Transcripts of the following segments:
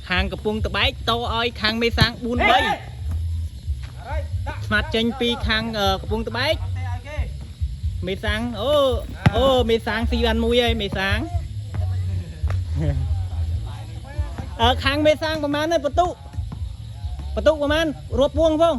ខាងកំពង់ត្បែកតឲ្យខាងមេសាង4 3ស្មាត់ចេញពីខាងកំពង់ត្បែកមេសាងអូអូមេសាងស៊ីបានមួយហើយមេសាងអឺខាងមេសាងប្រហែលហើយបន្ទុបន្ទុប្រហែលរាប់ពួងផង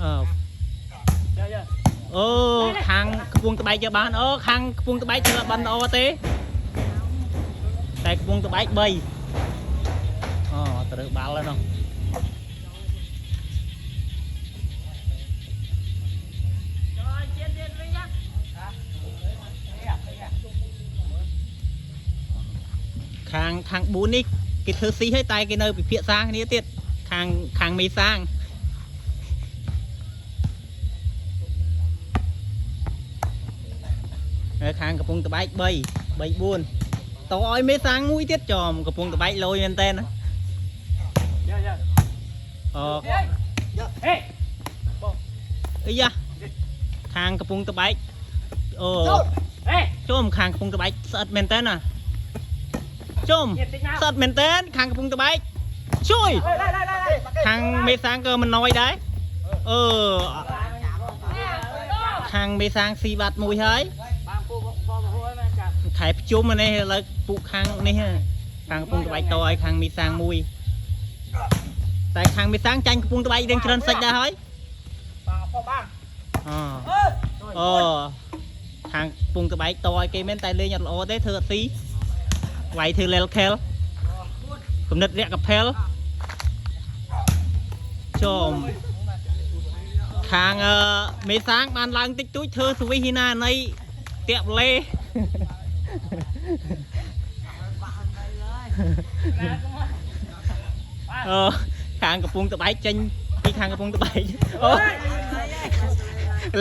អឺអូខាងកំពង់ត្បែកយកបានអូខាងកំពង់ត្បែកធ្វើអត់បានល្អទេតែកំពង់ត្បែក3អូត្រូវបាល់ហើយនោះ ខាងខាង4នេះគេធ្វើស៊ីហើយតែគេនៅពិភាក្សាគ្នាទៀតខាងខាងមេសាងហើយខាងកំពង់ត្បែក3 3 4តឲ្យមេសាងមួយទៀតចំកំពង់ត្បែកលយមែនតើណាអូអីយ៉ាខាងកំពង់ត្បែកអូចូលខាងកំពង់ត្បែកស្អិតមែនតើណាជុំស្អិតមែនតើខាងកំពង់ត្បែកជួយ ខាងមេសាងក៏មិនណយដែរអឺខាងមេសាងស៊ីបាត់មួយហើយខែភ្ជុំនេះឥឡូវពួកខាងនេះខាងកំពង់ត្បែកតឲ្យខាងមេសាងមួយតែខាងមេសាងចាញ់កំពង់ត្បែករៀងច្រើនសាច់ដែរហើយអូអូខាងកំពង់ត្បែកតឲ្យគេមែនតែលេងអត់ល្អទេធ្វើអត់ស៊ីវាយធ្វើលែលខែលគំនិតរាក់កផែល ចំខាងមេសាងបានឡើងតិចតួចធ្វើសវិសហ៊ីណានៃតាក់ប្លេអឺខាងកំពង់ត្បែកចេញពីខាងកំពង់ត្បែកអូ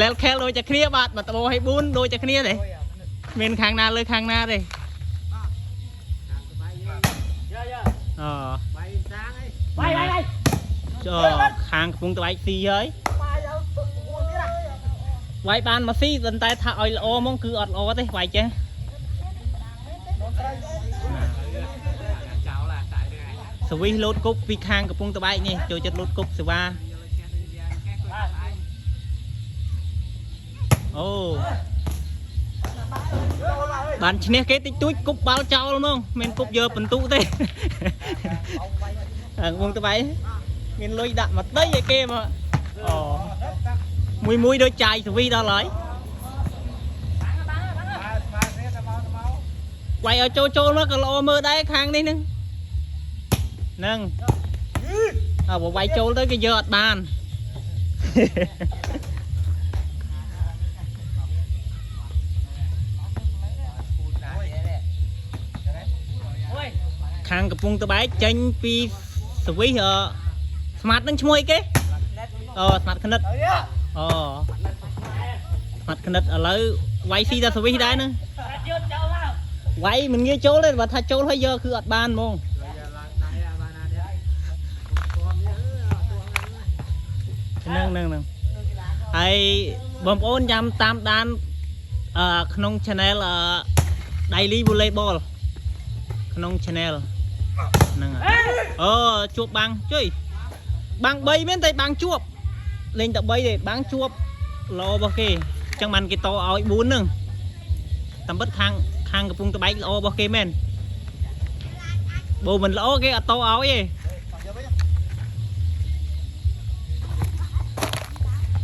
លែលខែលដូចតែគ្នាបាទមកតបោឲ្យ4ដូចតែគ្នាទេមានខាងណាលើខាងណាទេអូចូលខាងកំពង់ត្បែកស៊ីហើយវាយបានមកស៊ីប៉ុន្តែថាឲ្យល្អហ្មងគឺអត់ល្អទេវាយចេះសវិសលោតគប់ពីខាងកំពង់ត្បែកនេះចូលចិត្តលោតគប់សេវាអូបានឈ្នះគេតិចតួចគប់បាល់ចោលហ្មងមិនគប់យកបន្ទុទេខាងកំពង់ត្បែកមានលុយដាក់មកដីឲ្យគេមកអូមួយមួយដូចចាយសវិសដល់ហើយវាយឲ្យចូលចូលមកក៏ល្អមើលដែរខាងនេះហ្នឹងហ្នឹងអើបើវាយចូលទៅគេយកអត់បាន ខាងកំពង់ត្បែកចេញពីសវិសអឺស្មាតនឹងឈ្មោះអីគេអូស្មាតក្និតអូស្មាតក្និតឥឡូវវាយស៊ីដល់សវិសដែរហ្នឹងវាយមិនងាយចូលទេបើថាចូលហើយយកគឺអត់បានហ្មងហ្នឹងហ្នឹងហ្នឹងហើយបងប្អូនញ៉ាំតាមដានអឺក្នុង channel អឺ Daily Volleyball ក្នុង channel ហ្នឹងហើយអូជួបបាំងជួយបាំង3មែនតែបាំងជួបលេងតែ3ទេបាំងជួបល្អរបស់គេអញ្ចឹងបានគេតឲ្យ4ហ្នឹងតាមពិតខាងខាងកំពង់ត្បែកល្អរបស់គេមែនបើមិនល្អគេអត់តឲ្យទេ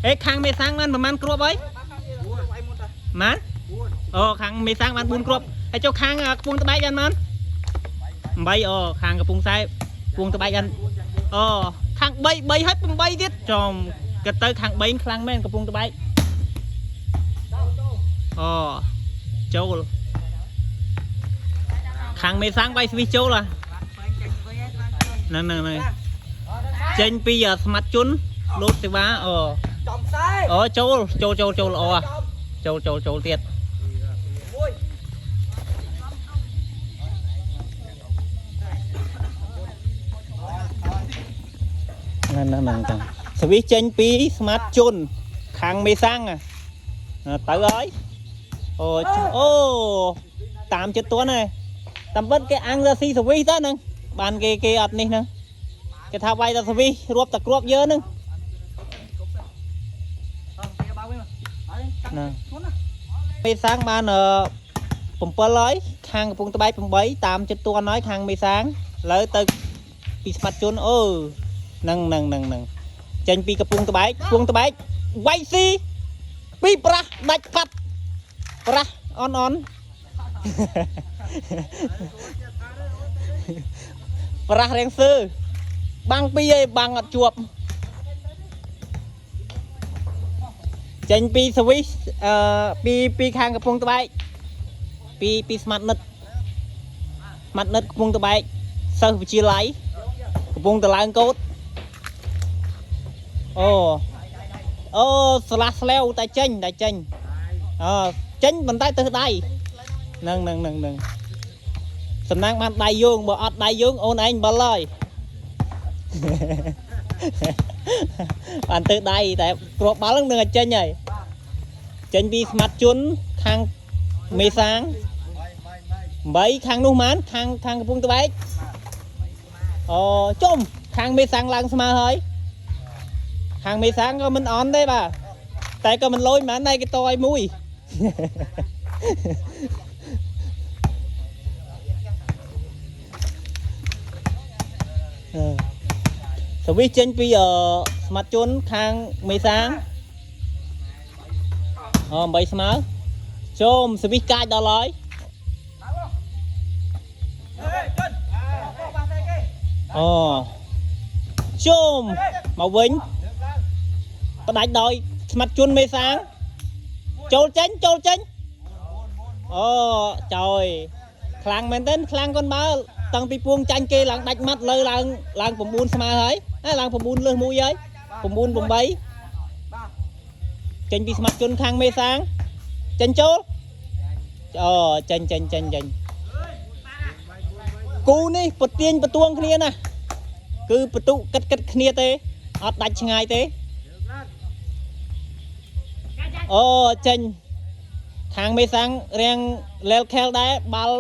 អេខាងមេសាំងបានប្រហែលគ្រាប់ហើយម៉ានអូខាងមេសាំងបាន4គ្រាប់ហើយចុះខាងកំពង់ត្បែកបានម៉ាន 8អូខាងកំពង់សែពងត្បែកអានអូខាង3 3ហើយ8ទៀតចំគិតទៅខាង3ខ្លាំងមែនកំពង់ត្បែកអូចូលខាងមេសាំងវាយស្វីសចូលហ่ะហ្នឹងហ្នឹងហ្នឹងចេញពីស្មាត់ជន់លោតសេវាអូ ចំខ្សែ អូចូលចូលចូលចូលល្អចូលចូលចូលទៀត មួយ ហ្នឹងហ្នឹងហ្នឹងតាស្វីសចេញពីស្មាត់ជន់ខាងមេសាំងទៅហើយអូអូតាមចិត្តទួនហើយតាមពិតគេអាំងរស៊ីសវីសទៅហ្នឹង បានគេគេអត់នេះហ្នឹងគេថាវាយតែស្វីសរាប់តែគ្រាប់យើហ្នឹងណាមេសាងបានអឺ7ហើយខាងកំពង់ត្បែក8តាមចិត្តទួនហើយខាងមេសាងឥឡូវទៅពីស្មាត់ជនអូហ្នឹងហ្នឹងហ្នឹងហ្នឹងចេញពីកំពង់ត្បែកកំពង់ត្បែកវាយស៊ីពីប្រាស់ដាច់ប៉ាត់ប្រាស់អនអន ប្រាស់រៀងសឺបាំងពីរឯងបាំងអត់ជាប់ចេញពីសវិសអឺពីពីខាងកំពង់ត្បែកពីពីស្មាត់និតស្មាត់និតកំពង់ត្បែកសិស្សវិទ្យាល័យកំពុងតឡើងកោតអូអូស្លាស់ស្លែវតែចេញតែចេញអឺចេញប៉ុន្តែទៅដៃហ្នឹងហ្នឹងហ្នឹងហ្នឹង សំណាងបានដៃយោងបើអត់ដៃយោងអូនឯងបិលហើយ បានទៅដៃតែគ្រាប់បាល់ហ្នឹងនឹងឲ្យចេញហើយចេញពីស្មាត់ជនខាងមេសាង8ខាងនោះម៉ានខាងខាងកំពង់ត្បែកអូជុំខាងមេសាងឡើងស្មើហើយខាងមេសាងក៏មិនអន់ទេបាទតែក៏មិនលយម៉ានដែរគេតឲ្យមួយ អឺសវិសចេញពីអឺស្មាត់ជនខាងមេសាងអូ8ស្មើចូលសវិសកាចដល់ហើយអូចូលមកវិញផ្ដាច់ដោយស្មាត់ជនមេសាងចូលចេញចូលចេញអូចយខ្លាំងមែនទែនខ្លាំងកូនបើតាំងពីពួងចាញ់គេឡើងដាច់ម៉ាត់លើឡើងឡើង9ស្មើហើយហើយឡើង9លើស1ហើយ9 8ចេញពីស្មាត់ជនខាងមេសាងចេញចូលអូចេញចេញចេញចេញគូនេះប្រទៀងប្រទួងគ្នាណាគឺបន្ទុកិតកិតគ្នាទេអត់ដាច់ឆ្ងាយទេអូចេញខាងមេសាងរាំងលែលខែលដែរបាល់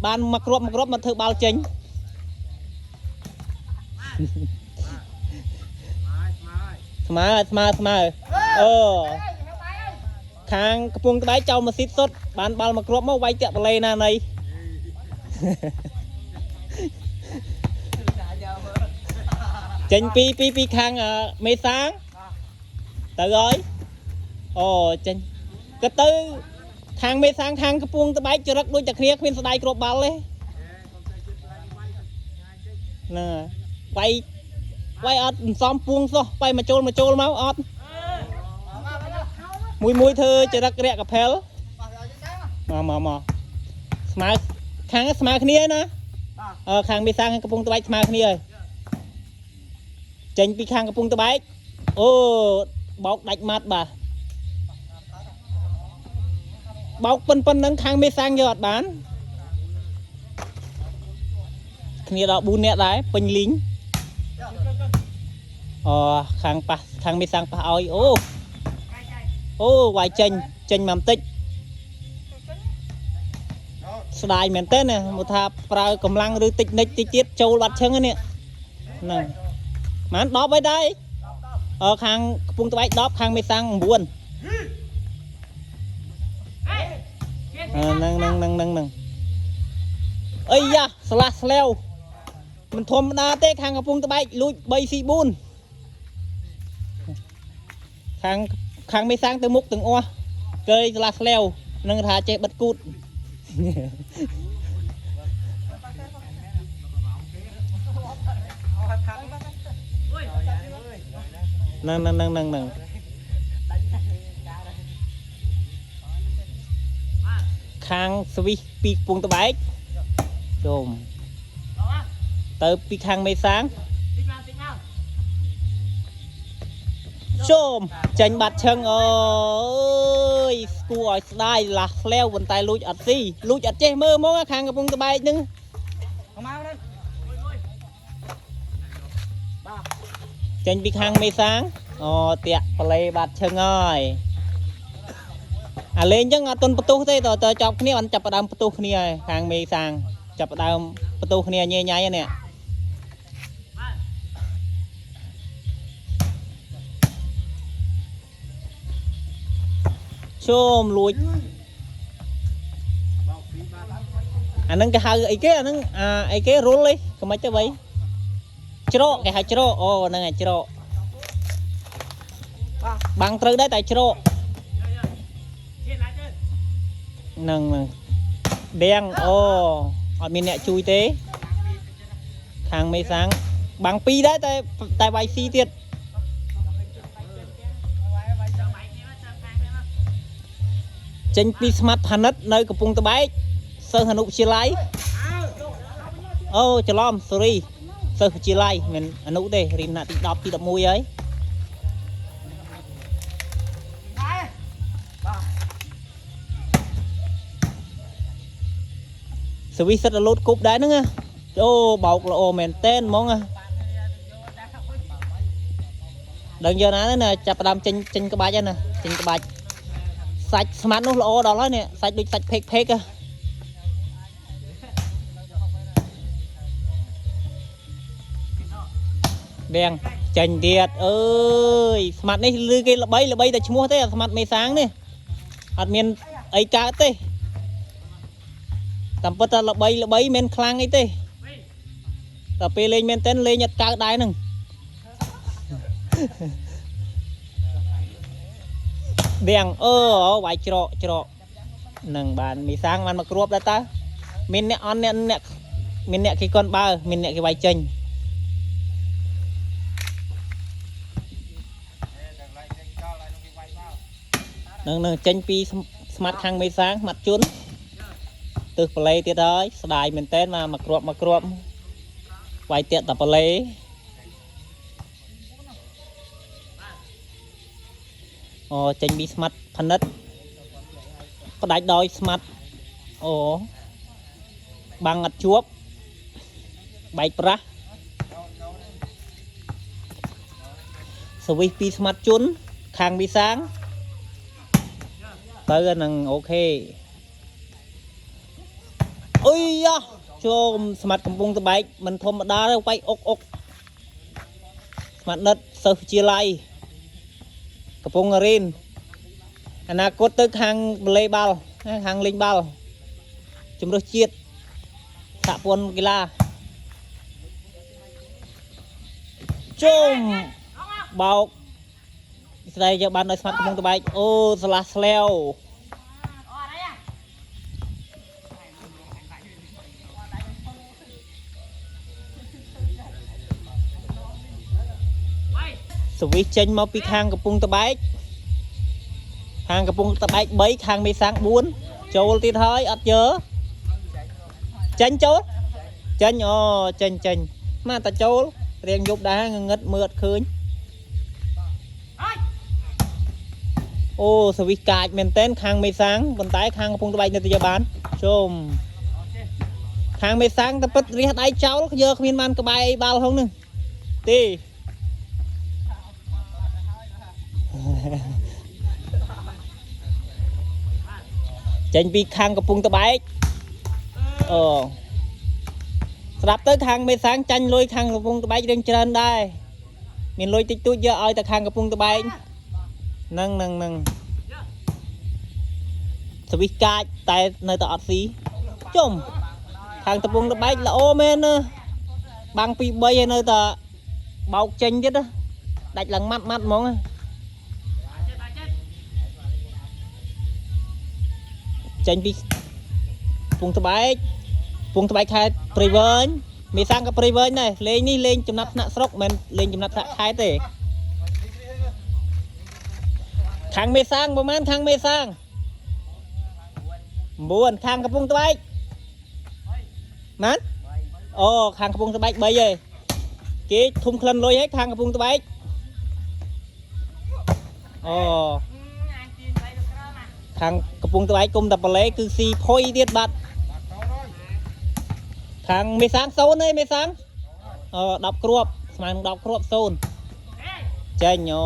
បានមកគ្រាប់មកគ្រាប់មកធ្វើបាល់ចេញ ស្មើស្មើស្មើអូខាងកំពង់ក្បែកចៅម៉ាស៊ីតសុតបានបាល់មកគ្រាប់មកវាយតាក់បលេណាណី ចេញពីពីពីខាងអឺមេសាងទៅហើយអូចេញក៏ទៅខាងមេសាងខាងកំពង់ត្បែកចរិតដូចតែគ្នាគ្មានស្ដាយគ្រាប់បាល់ទេណាវាយវាយអត់សំពួងសោះវាយមកចូលមកចូលមកអត់មួយមួយធ្វើចរិតរាក់កាផែលមកមកមកស្មើខាងស្មើគ្នាណាអឺខាងមេសាងខាងកំពង់ត្បែកស្មើគ្នាហើយ ចេញពីខាងកំពង់ត្បែកអូបោកដាច់ម៉ាត់បាទបោកប៉ុនប៉ុណ្ណឹងខាងមេសាងយកអត់បានគ្នាដល់4នាក់ដែរពេញលីងអូខាងប៉ះខាងមេសាងប៉ះឲ្យអូអូវាយចេញចេញមកបន្តិចស្ដាយមែនតើណាមកថាប្រើកម្លាំងឬតិចនិចតិចទៀតចូលបាត់ឈឹងហ្នឹងហ្នឹង ម៉ាន10ហើយដែរអឺខាងកំពង់ត្បែក10ខាងមេសាំង9អឺហ្នឹងហ្នឹងហ្នឹងហ្នឹងហ្នឹងអីយ៉ាស្លាស់ស្លែវមិនធម្មតាទេខាងកំពង់ត្បែកលួច3 4 4ខាងខាងមេសាំងទៅមុខទាំងអស់គេស្លាស់ស្លែវនឹងថាចេះបិទគូត ហ្នឹងហ្នឹងហ្នឹងហ្នឹងហ្នឹងខាងស្វីសពីកំពង់ត្បែកជុំទៅពីខាងមេសាងជុំចេញបាត់ឈឹងអើយស្គួរឲ្យស្ដាយឡាស់ស្លែវប៉ុន្តែលួចអត់ស៊ីលួចអត់ចេះមើលហ្មងខាងកំពង់ត្បែកហ្នឹងចេញពីខាងមេសាងអូតាក់ប្លេបាត់ឈឹងហើយអាលេងចឹងអត់ទាន់បន្ទុះទេតើតើចប់គ្នាអត់ចាប់ផ្ដើមបន្ទុះគ្នាហើយខាងមេសាងចាប់ផ្ដើមបន្ទុះគ្នាញ៉ៃញ៉ៃហ្នឹងនេះ ជុំលួចអាហ្នឹងគេហៅអីគេអាហ្នឹងអាអីគេរុលអីកុំមិនទៅបីច្រកគេហៅច្រកអូហ្នឹងឯងច្រកបាំងត្រូវដែរតែច្រកហ្នឹងហ្នឹងដៀងអូអត់មានអ្នកជួយទេខាងមេសាំងបាំងពីរដែរតែតែវាយស៊ីទៀតចេញពីស្មាត់ផានិតនៅកំពង់ត្បែកសិស្សអនុវិទ្យាល័យអូច្រឡំ sorry សិស្សវិទ្យាល័យមិនអនុទេរៀនថ្នាក់ទី10ទី11ហើយសវិសិតរលូតគប់ដែរហ្នឹងណាអូបោកល្អមែនតែនហ្មងណាដឹងយកណាណាចាប់ផ្ដើមចេញចេញក្បាច់ហើយណាចេញក្បាច់សាច់ស្មាត់នោះល្អដល់ហើយនេះសាច់ដូចសាច់ផេកផេកហ៎ដៀងចេញទៀតអើយស្មាត់នេះឮគេល្បីល្បីតែឈ្មោះទេអាស្មាត់មេសាងនេះអត់មានអីកើតទេតាមពិតតែល្បីល្បីមិនខ្លាំងអីទេតែពេលលេងមែនទែនលេងអត់កើតដែរហ្នឹង ដៀងអឺវាយច្រកច្រកនឹងបានមីសាងបានមកគ្របដែរតើមានអ្នកអន់អ្នកអ្នកមានអ្នកគេកន់បើមានអ្នកគេវាយចេញនឹងនឹងចេញពីស្មាត់ខាងមេសាងស្មាត់ជន់ទើសប្លេទៀតហើយស្ដាយមែនតើមកមកគ្របមកគ្របវាយទៀតតែប្លេអូចេញពីស្មាត់ផនិតផ្ដាច់ដោយស្មាត់អូបាំងអត់ជួបបែកប្រាស់សវិសពីស្មាត់ជន់ខាងវិសាងទៅអាហ្នឹងអូខេអុយយ៉ាចូលស្មាត់កំពុងតបែកមិនធម្មតាទេវាយអុកអុកស្មាត់និតសិស្សវិទ្យាល័យកំពុងរៀនអនាគតទៅខាងបលេបាល់ណាខាងលេងបាល់ជំរឿសជាតិសហព័ន្ធកីឡាជុំបោកស្ដីយកបានដោយស្មាត់កំពុងតបែកអូស្លាស់ស្លាវសវិសចេញមកពីខាងកំពង់តបែកខាងកំពង់តបែក3ខាងមេសាំង4ចូលទៀតហើយអត់យើចេញចូលចេញអូចេញចេញមកតាចូលរៀងយប់ដែរងងឹតមើលអត់ឃើញអូសវិសកាចមែនតែនខាងមេសាំងប៉ុន្តែខាងកំពង់តបែកនៅតែយកបានជុំខាងមេសាំងតែពិតរះដៃចោលយើគ្មានបានក្បែរអីបាល់ហងនឹងទេ ចេញពីខាងកំពង់តបែកអូស្រាប់ទៅខាងមេសាងចាញ់លុយខាងកំពង់តបែករឿងច្រើនដែរមានលុយតិចតួចយកឲ្យតែខាងកំពង់តបែកហ្នឹងហ្នឹងហ្នឹងសវិសកាចតែនៅតែអត់ស៊ីជុំខាងកំពង់តបែកល្អមែនណាបាំងពី3ហើយនៅតែបោកចេញទៀតណាដាច់ឡើងម៉ាត់ម៉ាត់ហ្មងណាចេញពីពងត្បែកពងត្បែកខេត្តព្រៃវែងមេសាំងក៏ព្រៃវែងដែរលេងនេះលេងចំណាត់ថ្នាក់ស្រុកមិនមែនលេងចំណាត់ថ្នាក់ខេត្តទេខាងមេសាងប្រហែលខាងមេសាង9ខាងកំពង់ត្បែកណាអូខាងកំពង់ត្បែក3ហើយគេធុំក្លិនលុយហើយខាងកំពង់ត្បែកអូខាងកំពង់ត្បែកគុំតាប៉ាឡេគឺស៊ីផុយទៀតបាត់ខាងមេសាង0ហើយមេសាងអូ10គ្រាប់ស្មើនឹង10គ្រាប់0ចេញអូ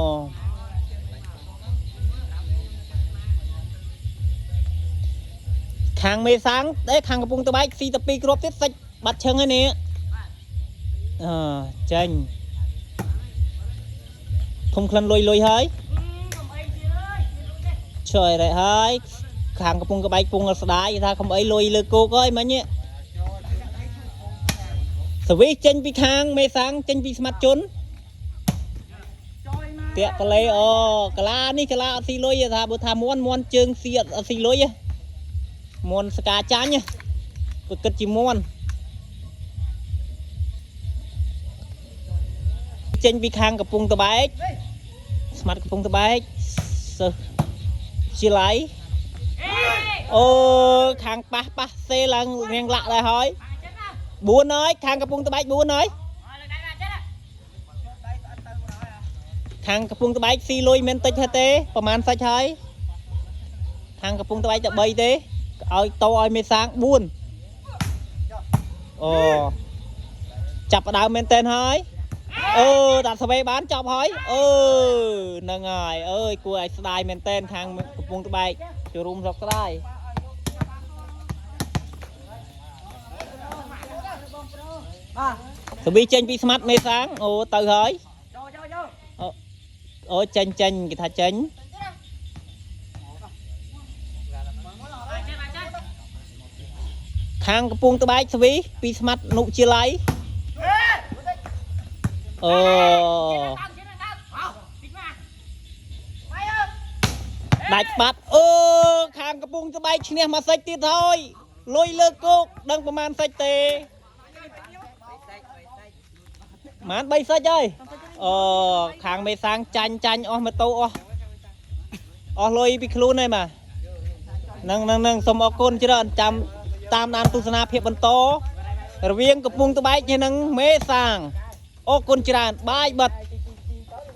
ខាងមេសាងទេខាងកំពង់ត្បែកស៊ីតែ2គ្រាប់ទៀតសាច់បាត់ឈឹងហើយនេះអឺចេញធំក្លិនលុយលុយហើយ ជួយរ៉ហើយខាងកំពង់ក្បែកពងស្ដាយថាកុំអីលុយលើគោកហើយមិញនេះសវិសចេញពីខាងមេសាំងចេញពីស្មាត់ជនតាក់បលេអូកាឡានេះកាឡាអត់ស៊ីលុយទេថាបើថាមន់មន់ជើងស៊ីអត់អត់ស៊ីលុយទេមន់ស្កាចាញ់ទេគិតជាមន់ចេញពីខាងកំពង់តបែកស្មាត់កំពង់តបែកសិស្សជាឡៃអូខាងប៉ះប៉ះសេឡើងរៀងលាក់ដែរហើយ4ហើយខាងកំពង់តបែក4ហើយខាងកំពង់តបែកស៊ីលុយមិនតិចទេប្រហែលសាច់ហើយខាងកំពង់តបែកតែ3ទេឲ្យតឲ្យមេសាង4អូចាប់ផ្ដើមមែនតែនហើយអឺដាក់ស្វេបានចប់ហើយអឺហ្នឹងហើយអើយគួរឲ្យស្ដាយមែនតែនខាងកំពង់ត្បែកចូលរួមស្រុកស្ដាយ បាទ សវីចេញពីស្មាត់មេសាងអូទៅហើយ ចូលចូលចូល អូចេញចេញគេថាចេញខាងកំពង់ត្បែកសវីពីស្មាត់នុជាឡៃអូដាច់បាត់អូខាងកំពង់ត្បែកឈ្នះមួយសាច់ទៀតហើយលុយលើគោកដឹងប្រហែលសាច់ទេប្រហែល3សាច់ហើយអូខាងមេសាងចាញ់ចាញ់អស់ម៉ូតូអស់អស់លុយពីខ្លួនហើយបាទហ្នឹងហ្នឹងហ្នឹងសូមអរគុណច្រើនចាំតាមដានទស្សនាភាពបន្ត រវាងកំពង់ត្បែកហើយនិងមេសាងអរគុណច្រើនបាយបាត់